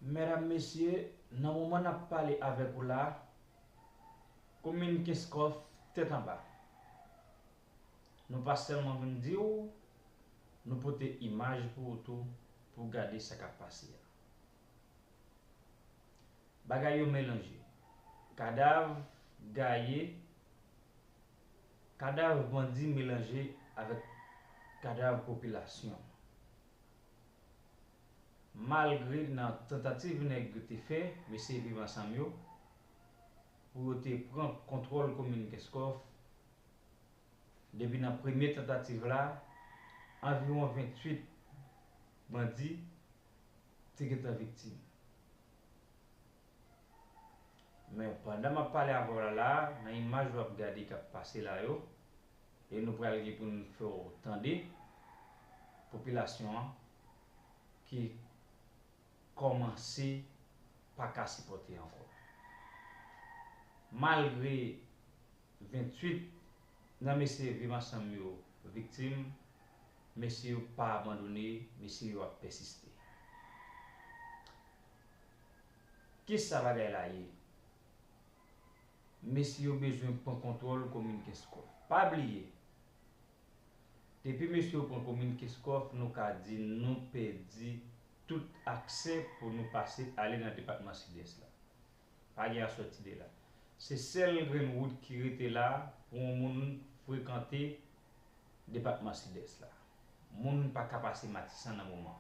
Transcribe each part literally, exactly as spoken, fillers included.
Medam, mesye, nan moman n ap pale avèk ou la, komin Kenskòf tèt anba. Nou pa sèlman vin di w, nou pote imaj pou ou tou, pou w gade sa k ap pase a. Bagay yo melanje. Kadav gaye, kadav bandi melanje avèk kadav popilasyon. Malgre nan tantativ nèg yo te fè, mesye Viv Ansanm yo, pou yo te pran kontwòl komin Kenskòf, depi nan premye tantativ la, anviwon venntuit bandi te gentan viktim. Men pandan m ap pale avè w la, la, nan imaj w ap gade k ap pase la yo, e nou pral gen pou n fè w tande, popilasyon an ki kòmanse pa ka sipòte ankò. Malgre venntuit nan mesye Viv Ansanm yo viktim, mesye yo pa abandone, mesye yo ap pèsiste. Kisa bagay la ye? Mesye yo bezwen pran kontwòl komin Kenskòf. Pa bliye, depi mesye yo pran komin Kenskòf, nou ka di nou pèdi tout aksè pou nou pase ale nan depatman Sidès la. Pa gen asòti de la. Se sèl grenn wout ki rete la pou yon moun frekante depatman Sidès la. Moun pa ka pase Matisan nan moman.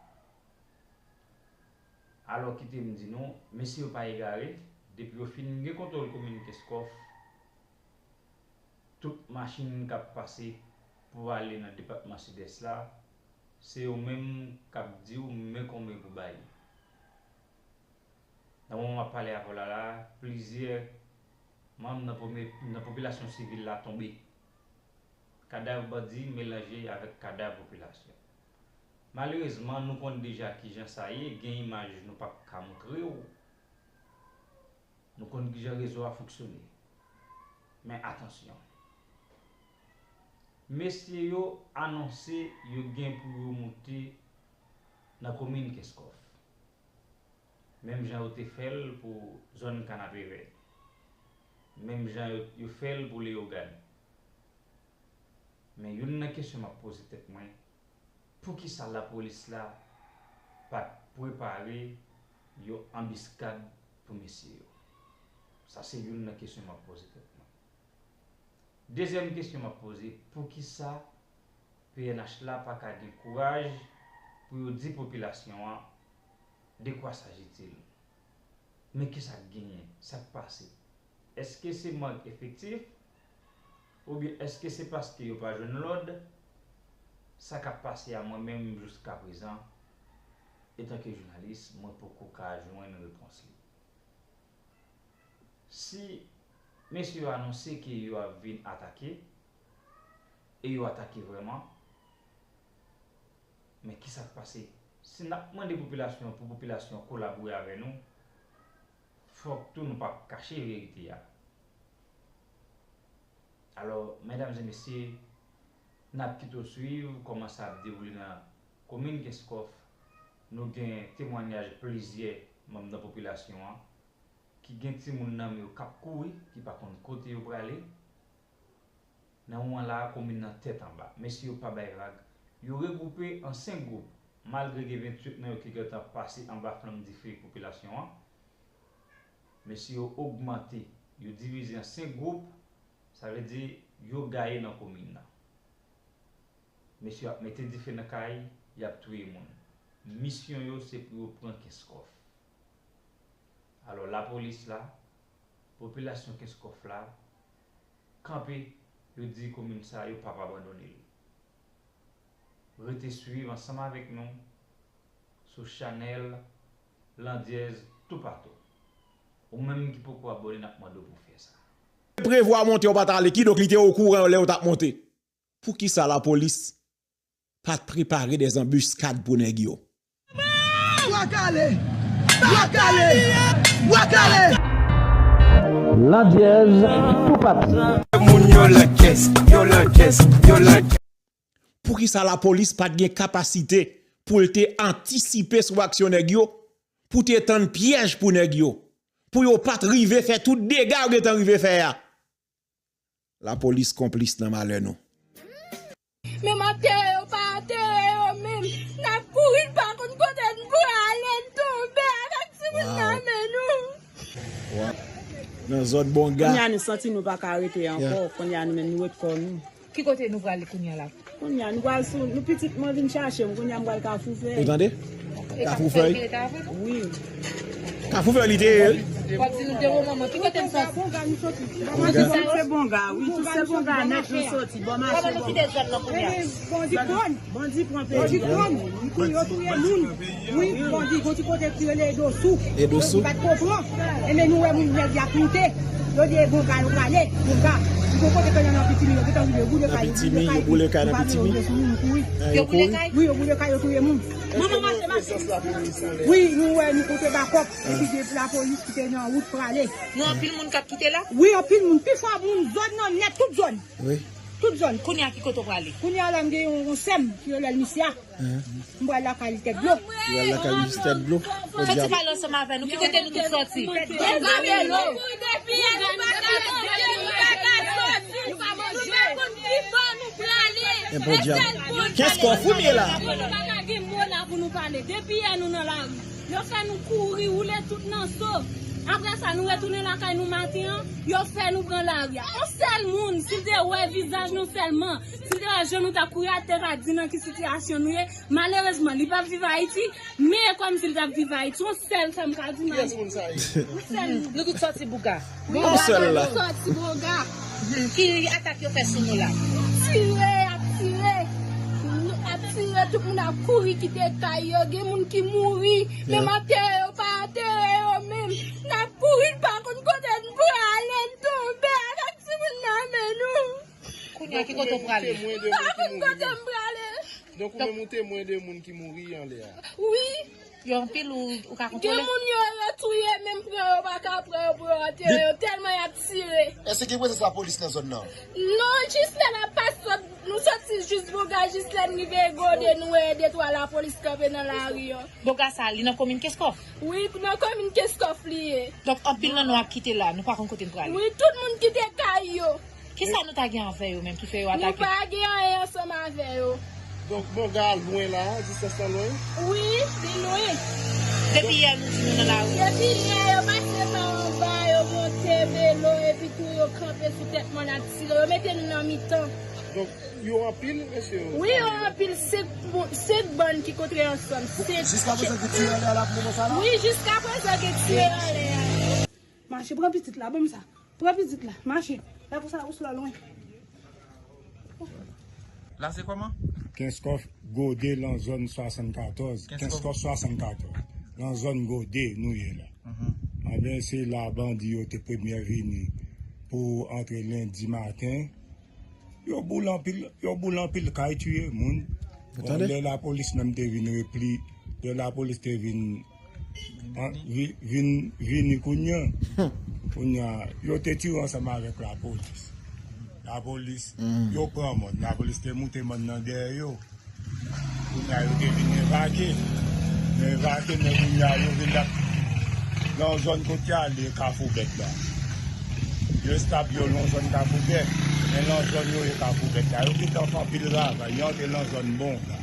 Alò, kite m di nou, mesye yo pa egare, depi yo fin gen kontwòl komin Kenskòf, tout machin k ap pase pou ale nan depatman Sidès la, se yo menm k ap di w men konbyen pou bay. Nan moman m ap pale avè w la la, plizyè manm nan pwomye-, nan popilasyon sivil la tonbe. Kadav bandi melanje avèk kadav popilasyon. Malerezman, nou konn deja kijan sa ye, gen imaj nou p ap ka montre w. Nou konn kijan rezo a fonksyone. Men atansyon. Mesye yo anonse yo gen pou yo moute nan komin Kenskòf. Menm jan yo te fè l pou zòn Kanapevè. Menm jan yo, yo fè l pou Leyogàn. Men youn nan kesyon m ap poze tèt mwen, poukisa lapolis la pa t prepare yon anbiskad pou mesye yo? Sa se youn nan kesyon m ap poze tèt mwen. Dezyèm kesyon m ap poze, poukisa P N H la pa ka gen kouraj pou yo di popilasyon an de quoi s'agit-il? Men kisa k genyen? Sa k pase? Èske se mank efektif? Oubyen èske se paske yo pa jwenn lòd? Sa k ap pase a mwen menm jiska prezan, etanke jounalis, mwen poko ka jwenn repons li. Si mesye yo anonse ke yo ap vin atake, e yo atake vrèman, men kisa k pase? Si n ap mande popilasyon an pou popilasyon an kolabore avè nou, fòk tou nou pa kache verite a. Alò, medam e mesye, n ap kite w swiv kòman sa ap dewoule nan komin Kenskòf. Nou gen temwanyaj plizyè manm nan popilasyon an ki gen timoun nan men yo k ap kouri, ki pa konn kote yo prale. Nan moman la a, komin nan tèt anba. Mesye yo pa bay vag. Yo regwoupe an senk gwoup. Malgre gen venntuit nan yo ki gentan pase anba flanm dife popilasyon an, mesye yo ogmante. Yo divize an senk gwoup. Sa vle di, yo gaye nan komin nan. Mesye yo ap mete dife nan kay, y ap touye moun. Misyon yo, se pou yo pran Kenskòf. Alò, lapolis la, popilasyon Kenskòf la, kanpe, yo di komin sa, yo p ap abandone l. Rete swiv ansanm avèk nou sou chanèl Landyèz toupatou. Ou menm ki poko abòne, n ap mande w pou w fè sa. Prevwa monte, w pa t ale, kidonk li te okouran lè yo t ap monte. Poukisa lapolis pa t prepare dè anbiskad pou nèg yo? Bwa kale! Bwa kale! Bwa kale! Landyèz toupatou. Moun yo Landyèz, yo Landyèz, yo Landyèz. Poukisa lapolis pa t gen kapasite pou l te antisipe sou aksyon nèg yo? pou te tann pyèj pou nèg yo, pou yo pa t rive fè tout dega yo gentan rive fè a. Lapolis konplis nan malè nou. Menm antere yo pa antere yo menm. N ap kouri, n pa konn kote n prale, n tonbe avèk timoun nan men nou. Nan zòn Bonga. Kounye a nou santi nou pa ka rete ankò. Kounye a nou menm nou wè kò nou. Ki kote nou prale kounye a la? Kounye a nou pral sou, nou pitit mwen vin chache m, kounye a m pral Kafou Fèy. Ou tande? Kafou Fèy? Wi. Kafou Fèy li te ye. W ap di nou de moman, ki kote n soti? Bonga nou soti. Bonga se Bonga, wi. Tout se Bonga nèt nou soti. Bò mache. Kòman nou kite zòn nan kounye a? Bandi pran. Bandi pran peyi a. Bandi pran. Yo touye moun. Wi, bandi, gon ti kote ki rele Edosou. Edosou. Yo bat konpran. Enben nou wè moun nèg y ap moute. Yo di e Bonga yo prale. Bonga. Yo kote ke nan Pitimi, yo gentan rive, yo boule kay, yo boule kay. Nan Pitimi, yo boule kay nan Pitimi. Yo boule kay? Wi, yo boule kay, yo touye moun. Manman mache, mache. Wi, nou wè, nou kote bakòp. Epi gen lapolis ki te nan wout prale. Nou anpil moun k ap kite la? Wi, anpil moun. Pi fò moun zòn nan nèt, tout zòn. Wi. Tout zòn. Kounye a ki kote w prale? Kounye a la m gen yon, yon sè m ki rele Misya. M pral lakay li Tèt Dlo. Ou al lakay li Tèt Dlo? Soti pale ansanm avè nou. Ki kote nou tout soti? Tèt Dlo. Enpòdyab. Kenskòf ou ye la? Nou pa ka gen mo la pou nou pale. Depi yè nou nan lari. Yo fè nou kouri, woule tout nan so. Apre sa, nou retounen lakay nou maten an, yo fè nou pran lari a. Yon sèl moun, si l te wè vizaj nou sèlman, si l te wè jan nou t ap kouri a, te va di nan ki sitiyasyon nou ye. Malerezman, li p ap viv Ayiti, men e kòmsi li t ap viv Ayiti. Yon sèl sa m ka di, Marie. Yon sèl moun. Nou tout soti Bonga. Yon sèl la. Nou soti Bonga. Ki atak yo fè sou nou la? Tire, y ap tire. Y ap tire, tout moun ap kouri kite kay yo. Gen moun ki mouri. Menm antere yo pa antere yo menm. N ap kouri, n pa konn kote n prale, n tonbe avèk timoun nan men nou. Kounye a ki kote w prale? Pa konn kote m prale. Donk ou menm ou temwen de moun ki mouri anlè a? Wi. Yo anpil ou, ou ka kontwole? Gen moun yo, yo touye, menm pran yo pa ka pran yo pou yo antere yo, tèlman y ap tire. Èske gen prezans lapolis nan zòn nan? Non, jis lè n ap pase, nou soti jis Bonga, jis lè n rive Gode, nou wè de twa lapolis kanpe nan lari an. Bonga sa, li nan komin Kenskòf? Wi, nan komin Kenskòf li ye. Donk, anpil nan nou ap kite la, nou pa konn kote n prale. Wi, tout moun kite kay yo. Kisa nou ta gen avè yo menm ki fè yo atake? Nou pa gen anyen ansanm avè yo. Donk, Bonga lwen la, distans lan lwen? Wi, li lwen. Depi yè nou di nou nan lari. Depi yè yo pase pa anba, yo monte velo, epi tou yo kanpe sou tèt mòn ap tire. Yo mete nou nan mitan. Donk, yo anpil, mesye yo? Wi, yo anpil. Senk moun, senk bann ki kontre ansanm. Senk. Jiskaprezan gen tire anlè a la pou moman sa la? Wi, jiskaprezan gen tire anlè a. Mache, pran pitit la, ban m sa. Pran pitit la, mache. Lè pou sa, ou sou la lwen. La se kòman? Kenskòf Gode lan zòn swasannkatòz. Kenskòf. Kenskòf swasannkatòz. Lan zòn Gode nou ye la. Mhm. Anben, se la bandi yo te premye vini pou antre lendi maten. Yo boule anpil, yo boule anpil kay, tiye moun. Bon, lè lapolis menm te vin repli, lè lapolis te vin, an, vi-, vin, vini kounye a, kounye a, yo te tire ansanm avèk lapolis. Lapolis, yo pran mòn, lapolis te moute mòn nan dèyè yo. Kounye a, yo te vin evakye. Yo evakye, men kounye a, yo vin la, nan zòn kote y ale Kafou Bèt la. Yo estab yo nan zòn Kafou Bèt. Men nan zòn yo ye Kafou Bèt la, yo gentan fè anpil ravaj. Yo antre nan zòn Bonga.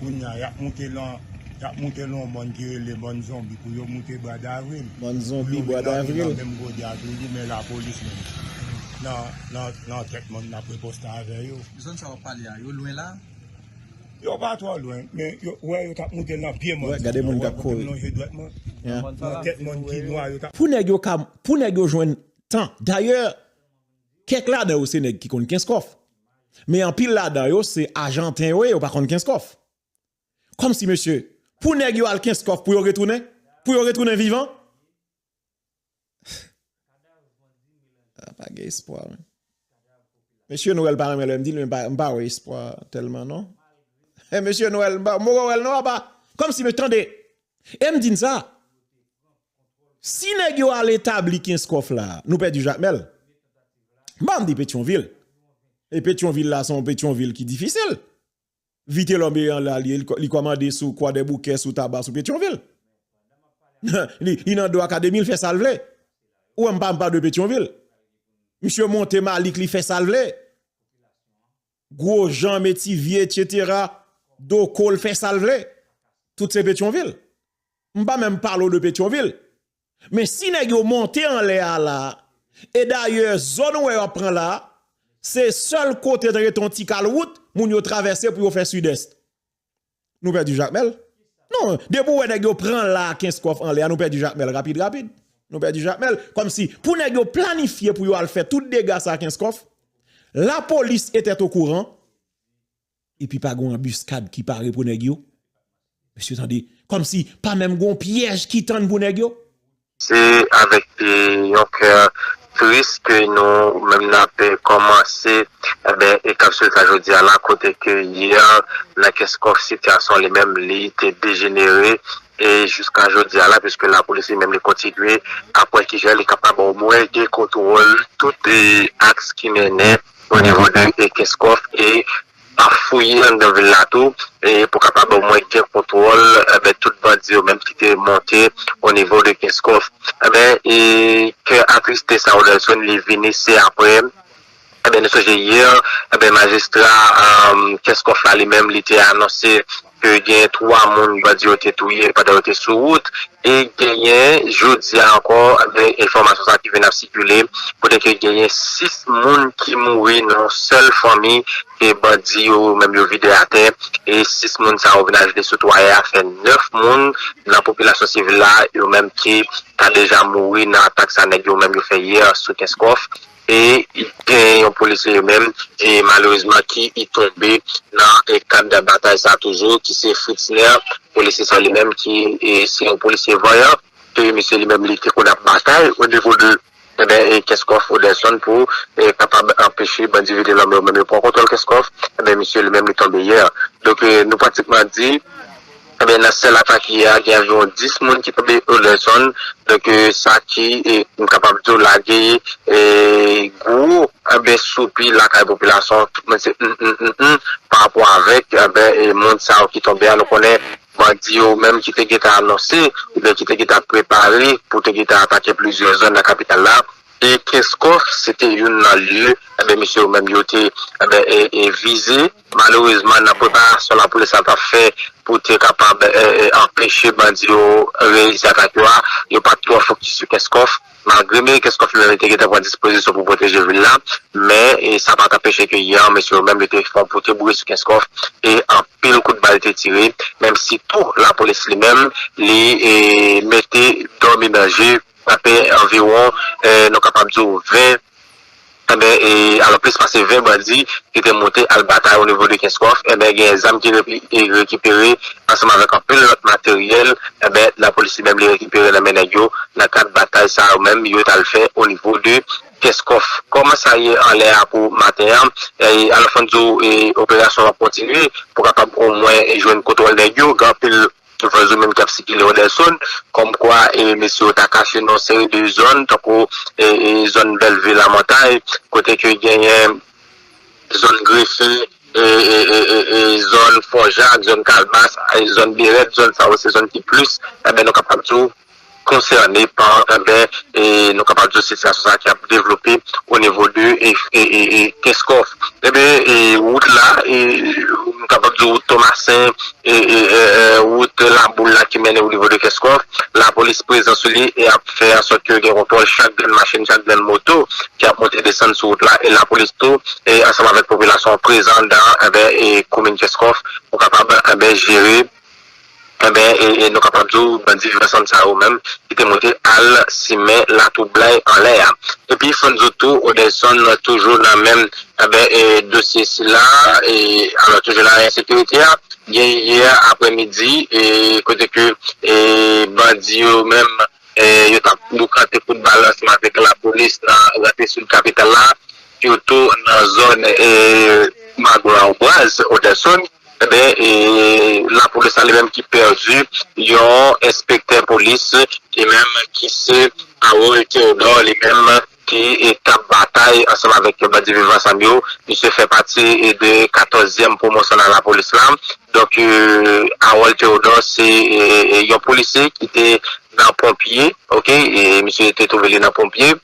Kounye a, y ap moute lan, y ap moute lan yon mòn ki rele Mòn Zonbi pou yo moute Bwa Davril. Mòn Zonbi, Bwa Davril. Pou yo vin nan menm Gode a toujou, men lapolis menm nan, nan, nan tèt mòn nan ap riposte avè yo. Zòn sa w ap pale a, yo lwen la? Yo pa twò lwen, men yo, wè, yo t ap moute nan pye mòn. Wè, gade moun k ap kouri. Lonje dwèt mwen. Nan tèt mòn ki nwa, yo t ap. Pou nèg yo ka, pou nèg yo jwenn tan. Dayè, kèk ladan yo se nèg ki konn Kenskòf. Men anpil ladan yo se Ajanten yo ye, yo pa konn Kenskòf. Kòmsi, mesye, pou nèg yo al Kenskòf, pou yo retounen, pou yo retounen vivan. Ah, pa gen espwa, men. Mesye Noël pa renmen lè m di l, men pa, m pa wè espwa tèlman, non. E mesye Noël, m pa, m poko wè l, non, apa. Kòmsi, men tande. E m di n sa. Si nèg yo al etabli Kenskòf la, nou pèdi Jakmèl. M pa di Petyonvil. E Petyonvil la, se yon Petyonvil ki difisil. Vitelòm e an la, li, li kòmande sou Kwadèboukè, sou Taba, sou Petyonvil. Li, li nan do akademi, l fè sa l vle. Ou wè m pa, m pa de Petyonvil. Misye monte Malik, li fè sa l vle. Gwojan, Metivye, etsetera, Doko, l fè sa l vle. Tout se Petyonvil. M pa menm pale w de Petyonvil. Men si nèg yo monte anlè a la, e dayè, zòn ou wè yo ap pran la, se sèl kote te rete yon ti kal wout, moun yo travèse pou yo fè sidès. Nou pèdi Jakmèl? Non, depi w wè nèg yo pran la Kenskòf anlè a, nou pèdi Jakmèl rapid, rapid. Nou pèdi Jakmèl. Kòmsi, pou nèg yo planifye pou yo al fè tout dega sa Kenskòf, lapolis etèt okouran, epi pa gon anbiskad ki pare pou nèg yo. Mesye, tande, kòmsi pa menm gon pyèj ki tann pou nèg yo. Se avèk e, yon kè tris ke nou menm n ap kòmanse enben e kapsil sa jodi a la kote ke yè nan Kenskòf sitiyasyon li menm li te dejenere e jiska jodi a la piske lapolis li menm li kontinye ap wè kijan li kapab omwen gen kontwòl tout e, aks ki mennen o nivo de e, Kenskòf e ap fouye anndan vil la tou e pou kapab omwen gen kontwòl enben tout bandi yo menm ki te monte o nivo de Kenskòf. Enben e kè atriste sa Odelson li vini se apre enben nou sonje yè enben majistra Kenskòf la li menm li te anonse ke gen twa moun bandi yo te touye pandan yo te sou wout e genyen jodi a ankò enben enfòmasyon sa ki vin ap sikile kote ke genyen sis moun ki mouri nan yon sèl fanmi ke bandi yo menm yo vide atè e sis moun sa yo vin ajoute sou twayè a fè nèf moun nan popilasyon sivil la yo menm ki ta deja mouri nan atak sa nèg yo menm yo fè yè sou Kenskòf e gen yon polisye yo menm e malerezman ki i tonbe nan e kad batay sa toujou ki se Fritzner polisye sa li menm ki e se yon polisye vanyan ke misye li menm li te konn ap batay o nivo de enben e Kenskòf Odelson pou e kapab anpeche bandi vide lame yo menm yo pran kontwòl Kenskòf enben misye li menm li tonbe yè donk e nou pratikman di Ebyen, nan sèl atak yè a, gen anviwon dis moun ki tonbe Odelson. Donk, sa ki, e, m kapab di w la, gen e, gwo ebyen soupi lakay popilasyon an, tout moun se m, m, m, m, pa rapò avèk ebyen, e, moun sa yo ki tonbe a. Nou konnen bandi yo menm ki te gentan anonse, oubyen ki te gentan prepare pou te gentan atake plizyè zòn nan kapital la. E Kenskòf, se te youn nan lye, ebyen, mesye yo menm yo te ebyen, e, e, vize. Malerezman, nan preparasyon lapolis la t ap fè pou te kapab e, e, anpeche bandi yo reyisi atak yo a, yo pa t twò fokis sou Kenskòf. Malgre men Kenskòf li menm li te gentan pran dispozisyon pou pwoteje vil la, men e, sa pa t anpeche ke yè, mesye yo menm yo te fè yon pote boure sou Kenskòf e anpil kout bal te tire, menm si tou lapolis li menm li e, mete dòmi nan je Frape anviwon, e, nou kapab di w ven, enben, e, alò plis pase ven bandi ki te monte al batay o nivo de Kenskòf, enben, gen zam ki repi, e, rekipere ansanm avèk anpil lòt materyèl, enben, lapolis li menm li rekipere nan men nèg yo nan kad batay sa yo menm yo t al fè o nivo de Kenskòf. Kòman sa ye anlè a pou maten an? E, alò fò n di w, e, operasyon an ap kontinye pou kapab omwen jwenn kontwòl nèg yo, gen anpil Vwazou menm k ap sikile Odelson, kòmkwa e, mesye yo ta kache nan yon seri de zòn, tankou e, e, zòn Bèlvi Lamantay, kote ke genyen zòn Grefe, e, e, e, e, e, zòn Fon Jak, zòn Kalbas, e, zòn Berèt, zòn sa yo se zòn ki plis, enben, nou kapab di w, konsène pa, enben, e, nou kapab di w sitiyasyon sa ki ap devlope o nivo de e, e, e, e, Kenskòf. Enben, e, wout la, e, nou kapab di w wout Tomasen, e, e, e, e, wout Laboul la ki mennen o nivo de Kenskòf, lapolis prezan sou li e ap fè ansòt ke gen kontwòl chak grenn machin, chak grenn moto ki ap monte desann sou wout la e lapolis tou, e, ansanm avèk popilasyon an prezan anndan, enben, e, komin Kenskòf pou kapab, enben, jere Enben, e, e nou kapab di w, bandi Viv Ansanm sa yo menm, ki te monte al simen latwoublay anlè a. Epi, fò n di w tou, Odelson toujou nan menm, enben, e, dosye sila, e, alò, toujou nan ensekirite a, gen yè aprèmidi, e, kote ke, e, bandi yo menm, e, yo t ap boukante kout bal ansanm avèk lapolis nan rate sid kapital la, sitou nan zòn, e, Magway Braz, Odelson, Enben, e, lapolis la li menm ki pèdi yon enspektè polis, li menm ki se Harold Theodore, li menm ki e, t ap batay ansanm avèk bandi Viv Ansanm yo. Misye fè pati e, de katòzyèm pwomosyon nan lapolis la. Donk, e, Harold Theodore se e, e, yon polisye ki te nan Ponpye, oke, e misye te twouve li nan Ponpye,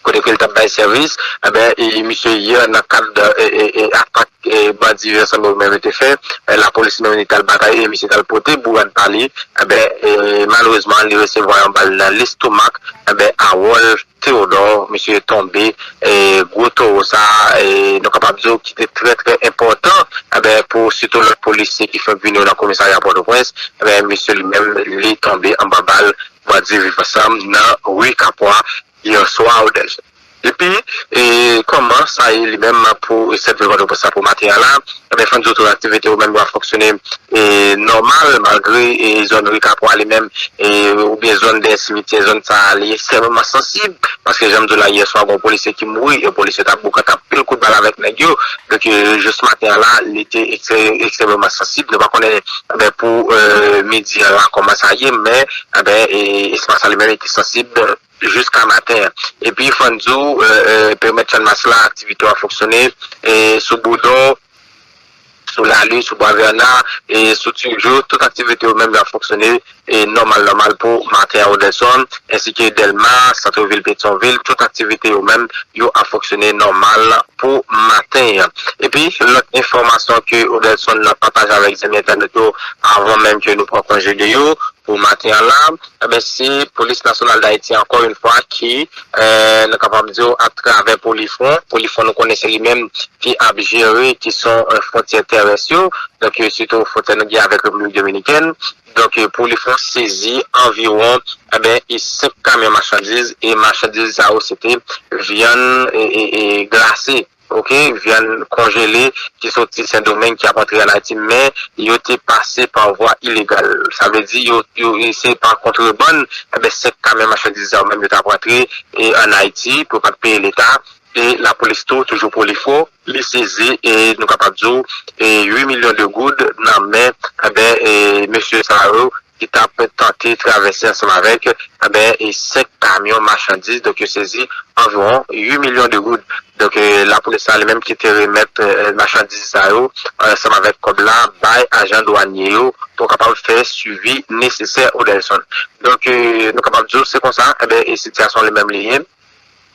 kote ke l t ap bay sèvis, enben, e misye yè nan kad, e, e, e atak, e bandi Viv Ansanm yo menm yo te fè, e lapolis menm li t al batay, e misye t al pote bourad pa li, enben, e malerezman, li resevwa yon bal nan lestomak, enben, Harold Theodore, misye tonbe, e gwo towo sa, e nou kapab di w ki te trè, trè enpòtan, enben, pou sitou lòt polisye ki fenk vini yo nan komisarya Pòtoprens, enben, misye li menm, li tonbe anba bal bandi Viv Ansanm nan ri Kapwa yè swa, Odèlson. Epi, e kòman sa ye li menm pou sèt vil Pòtoprens la pou maten an la, enben, fò n di w tout aktivite yo menm yo ap fonksyone, e nòmal, malgre, e zòn ri Kapwa li menm, e oubyen zòn dèyè simityè, zòn sa a li ekstrèmeman sansib, paske jan m di w la yè swa, gen yon polisye ki mouri, e polisye t ap boukante anpil kout bal avèk nèg yo, donk, e jis maten an la, li te ekstrè-, ekstrèmeman sansib, nou pa konnen, enben, pou, e midi an la, kòman sa ye, men, enben, e espas la li menm li te sansib, jiska maten an. Epi, fò n di w, e, e, perimèt Channmas la, aktivite yo ap fonksyone, e, sou Boudon, sou Lali, sou Bwa Vèna, e sou Tijo, tout aktivite yo menm yo ap fonksyone, e nòmal, nòmal pou maten an, Odèlson, ensi ke Dèlma, santrevil Petyonvil, tout aktivite yo menm, yo ap fonksyone nòmal pou maten an. Epi, lòt enfòmasyon ke Odèlson nan pataje avèk zanmi entènot yo, avan menm ke nou pran konje de yo, pou maten an la, enben, se Polis Nasyonal Dayiti, ankò yon fwa, ki, e, nou kapab di w, atravè Polifwon. Polifwon, nou konnen se li menm ki ap jere kesyon, e, fwontyè tèrès yo. Donk, e, sitou fwontyè nou gen avèk Repiblik Dominikèn. Donk, e, Polifwon sezi anviwon, enben, e senk kamyon machandiz, e machandiz sa yo, se te vyann, e, e, e glase. Oke, vyann konjele ki soti Sendomeng ki ap antre ann Ayiti, men yo te pase pa vwa ilegal. Sa vle di, yo, yo, e se pa kontrebann, enben, senk kamyon machandiz sa yo menm yo t ap rantre, e, ann Ayiti pou yo pa t peye Leta. E lapolis tou, toujou Polifwon, li sezi, e nou kapab di w, e uit milyon de goud nan men, enben, e mesye sa yo, ki t ap tante travèse ansanm avèk, enben, e senk kamyon machandiz. Donk, yo sezi anviwon uit milyon de goud. Donk, e, lapolis la, li menm ki te remèt, e, machandiz sa yo, ansanm avèk kòb la, bay ajan dwanye yo, pou kapab fè swivi nesesè, Odèlson. Donk, e, nou kapab di w, se konsa, enben, e sitiyasyon li menm li ye.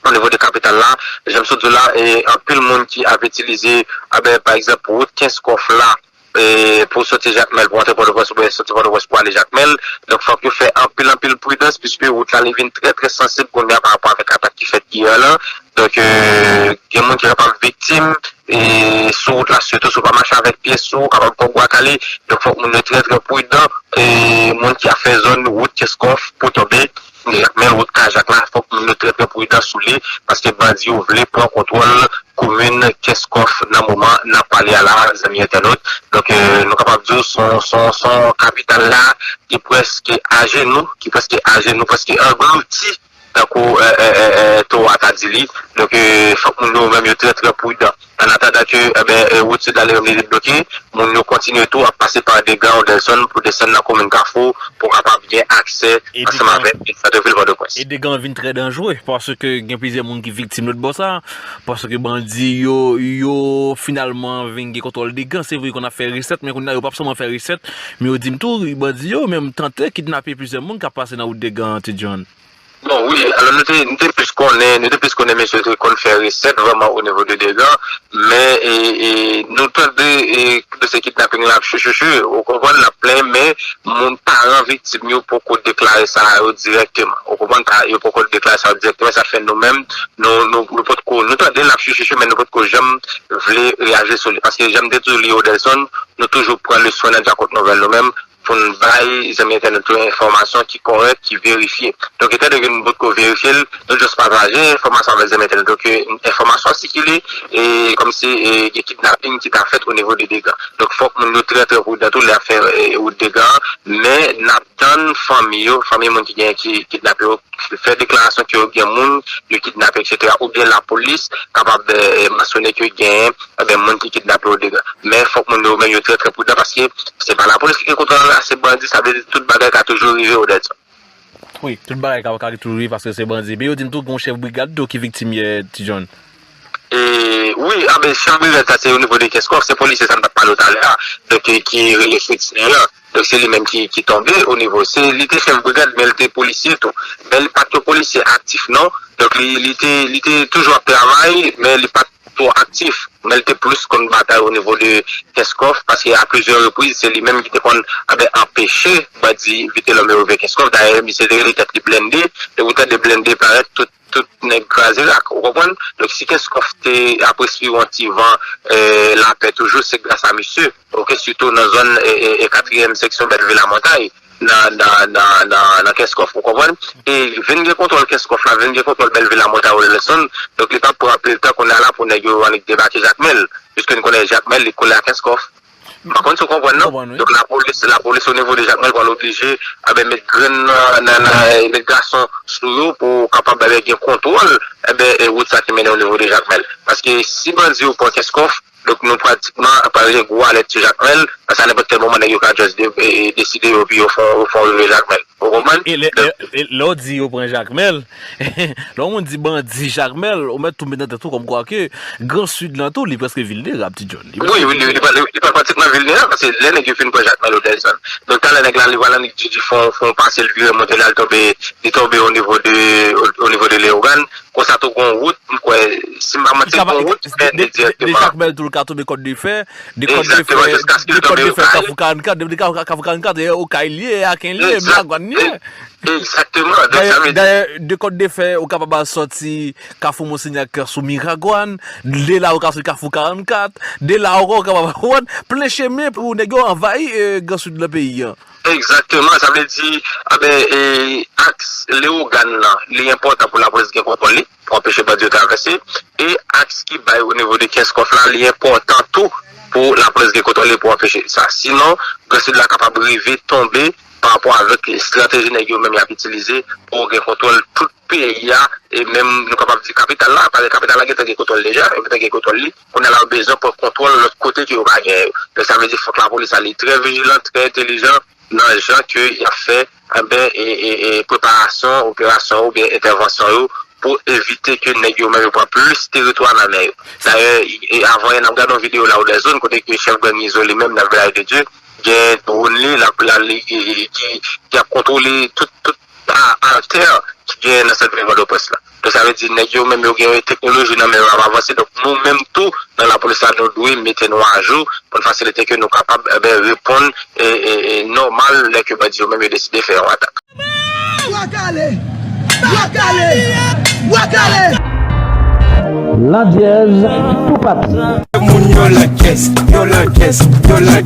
O nivo de kapital la, jan m sot di w la, e, anpil moun ki ap itilize, enben, pa egzanp, wout Kenskòf la, e, pou soti Jakmèl, pou antre Pòtoprens, oubyen soti Pòtoprens pou ale Jakmèl. Donk, fòk yo fè anpil, anpil pridans, piske wout la, li vin trè, trè sansib kounye a pa rapò avèk atak ki fèt yè la. Donk, e, gen moun ki kapab viktim, e, sou wout la, sitou si w pa mache avèk pyès sou ou, kapab pran bwa kale. Donk, fòk moun yo trè, trè pridan. E, moun ki ap fè zòn wout Kenskòf, Potonbe, Jakmèl, wout Kajak la, fòk moun yo trè, trè pridan sou li, paske bandi yo vle pran kontwòl komin Kenskòf nan moman n ap pale a la, zanmi entènot. Donk, e, nou kapab di w, se yon, se yon, se yon kapital la ki prèske ajenou, ki prèske ajenou, prèske anglouti, tankou, e, e, e, e, towo a ta di li. Donk, e, fòk moun yo menm yo trè, trè pridan. An atandan ke, enben, e, wout sid la li menm li debloke, moun yo kontinye tou ap pase pa Degan, Odèlson, pou desann nan komin Kafou, pou kapab gen aksè ansanm avèk sant vil Pòtoprens. E Degan vin trè danjere, paske gen plizyè moun ki viktim lòt bò sa, paske bandi yo, yo finalman vin gen kontwòl Degan. Se vre konn ap fè resèt, men kounye a yo p ap sèlman fè resèt, men yo di m tou, bandi yo menm tante kidnape plizyè moun k ap pase nan wout Degan, Ti John. Bon, wi, alò nou te, nou te plis konnen, nou te plis konnen mesye yo te konn fè resèt vrèman o nivo de Degan, men, e, e, nou tande, e, dosye kidnaping la ap chouchouchou, ou konprann, l ap plenyen, men moun, paran viktim yo poko deklare sa yo dirèkteman. Ou konprann, pa, yo poko deklare sa yo dirèkteman, sa fè nou menm, nou, nou, nou potko, nou tande l ap chouchouchou, men nou potko janm vle reyaji sou li. Paske jan m te di w li, Odèlson, nou toujou pran leswen nan Djakont Nouvèl nou menm, pou n bay zanmi entènot yo enfòmasyon ki kòrèk, ki verifye. Donk, etandone nou potko verifye l, nou just pataje enfòmasyon avèk zanmi entènot yo ke enfòmasyon an sikile, e kòmsi, e, gen kidnaping ki ta fèt o nivo de Degan. Donk, fòk moun yo trè, trè pridan tou lè y ap fè, e, wout Degan an, men n ap tann fanmi yo, fanmi moun ki gen, ki kidnape yo, fè deklarasyon ke yo gen moun yo kidnape, etsetera, oubyen lapolis kapab, e, mansyone ke genyen, enben, moun ki kidnape yo Degan. Men fòk moun yo menm yo trè, trè pridan, paske se pa lapolis ki gen kontwòl la, se bandi, sa vle di tout bagay ka toujou rive, Odèlson. Wi, tout bagay ka, ka toujou rive paske se bandi. Men yo di m tou gen yon chèf brigad tou ki viktim yè, Ti John. E Wi, a ben, chèf brigad sa se o nivo de Kenskòf, se polisye sa m t ap pale w talè a, donk, ki, ki rele Fritz Nélan. Donk, se li menm ki, ki tonbe o nivo. Se, li te chèf brigad, men li te polisye tou. Men li pa t yon polisye aktif, non. Donk, li, li te, li te toujou ap travay, men li pa t twò aktif. Men li te plis konn batay o nivo de Kenskòf, paske a plizyè repriz, se li menm ki te konn, a ben, anpeche bandi Vitelhomme yo rive Kenskòf. Dayè, misye te rele tèt li blende, e ou tande blende parèt, tout tout nèg kraze rak, ou konprann? Donk, si Kenskòf te ap respire yon ti van, eh, lapè toujou, se gras a misye, oke, sitou nan zòn, eh, eh, eh, katriyèm seksyon Bèlvi Lamontay, nan, nan, nan, nan, nan Kenskòf, ou konprann? E vin gen kontwòl Kenskòf la, vin gen kontwòl Bèlvi Lamontay, Wilson, donk li p ap pran anpil tan kounye a la pou nèg yo annik debake Jakmèl, piske n konnen Jakmèl, li kole a Kenskòf. M pa konn si w konprann, non? Konprann, wi. Donk, lapolis, lapolis o nivo de Jakmèl pral oblije, a ben, met grenn nan, nan, nan, met gason sou yo pou kapab, a ben, gen kontwòl, a ben, e wout sa ki mennen o nivo de Jakmèl. Paske si bandi yo pran Kenskòf, donk nou pratikman pral gen gwo alèt sou Jakmèl, paske a nenpòt kèl moman, nèg yo ka just de-, e, e deside yo, epi yo fè, yo fè rive Jakmèl. Ou konprann? E lè, lè, e lè w di yo pran Jakmèl, lè yon moun di bandi Jakmèl, ou mèt tou met nan tèt ou kòmkwa ke Gran Sid lan tou, li prèske vilnerab, Ti John. Li prèske vilnerab. Wi, wi, li, li, li, li pa pratikman vilnerab, paske lè nèg yo fin pran Jakmèl, Odelson. Donk, talè nèg la, li pral annik di, di fè yon, fè yon pase, l vire monte la, l tonbe, li tonbe o nivo de, o, o nivo de Leyogàn. Konsa tou, gon wout, m kwè, si m pa manti, gon wout ki mennen direkteman. De Jakmèl tou, l ka tonbe Kòt de Fè, de Kòt de Fè, de Kòt de Fè, Kafou karannkat, de, de Kafou karannkat, e Okay li ye, Aken li ye, Miragwàn li ye. Egzakteman. Dayè, dayè, de Kòt de Fè, ou kapab al sòti Kafou Monsenyè Kè sou Miragwàn, de la ou ka sòti Kafou karannkat, de la ankò ou kapab pran plen chemen pou nèg yo anvayi, eh, Gran Sid nan peyi an. Egzakteman, sa vle di, a ben, eh, aks Leyogàn lan, li enpòtan pou lapolis gen kontwòl li, pou anpeche bandi yo travèse, e aks ki bay o nivo de Kenskòf la, li enpòtan tou pou lapolis gen kontwòl li pou anpeche sa. Sinon, Gran Sid la kapab rive tonbe pa rapò avèk estrateji nèg yo menm y ap itilize pou gen kontwòl tout peyi a, e menm nou kapab di kapital la, paske kapital la gentan gen kontwòl deja, yo gentan gen kontwòl li. Kounye a la, yo bezwen pran kontwòl lòt kote ke yo pa genyen yo. Donk, sa vle di fòk lapolis la li trè vijilan, trè entelijan nan jan ke y ap fè, enben, e, e, e, preparasyon, operasyon oubyen entèvansyon yo pou evite ke nèg yo menm yo pran plis teritwa nan men yo. Dayè, e, avan yè, n ap gade yon videyo la ou dè zòn kote ke chèf gang Izo li menm nan Vilaj de Dye, gen dwòn li, l ap, la, li, ki, ki, ki ap kontwole tout, tout a, atè ki genyen nan sant vil Pòtoprens la. Donk, sa vle di, nèg yo menm yo gen teknoloji nan men yo ap avanse. Donk, nou menm tou, nan lapolis la, nou dwe mete nou ajou pou n fasilite ke nou kapab, enben, reponn e, e, e nòmal lè ke bandi yo menm yo deside fè yon atak. Bwa kale! Bwa kale! Bwa kale! Landyèz toupatou. Moun yo lankès, yo lankès, yo lankès.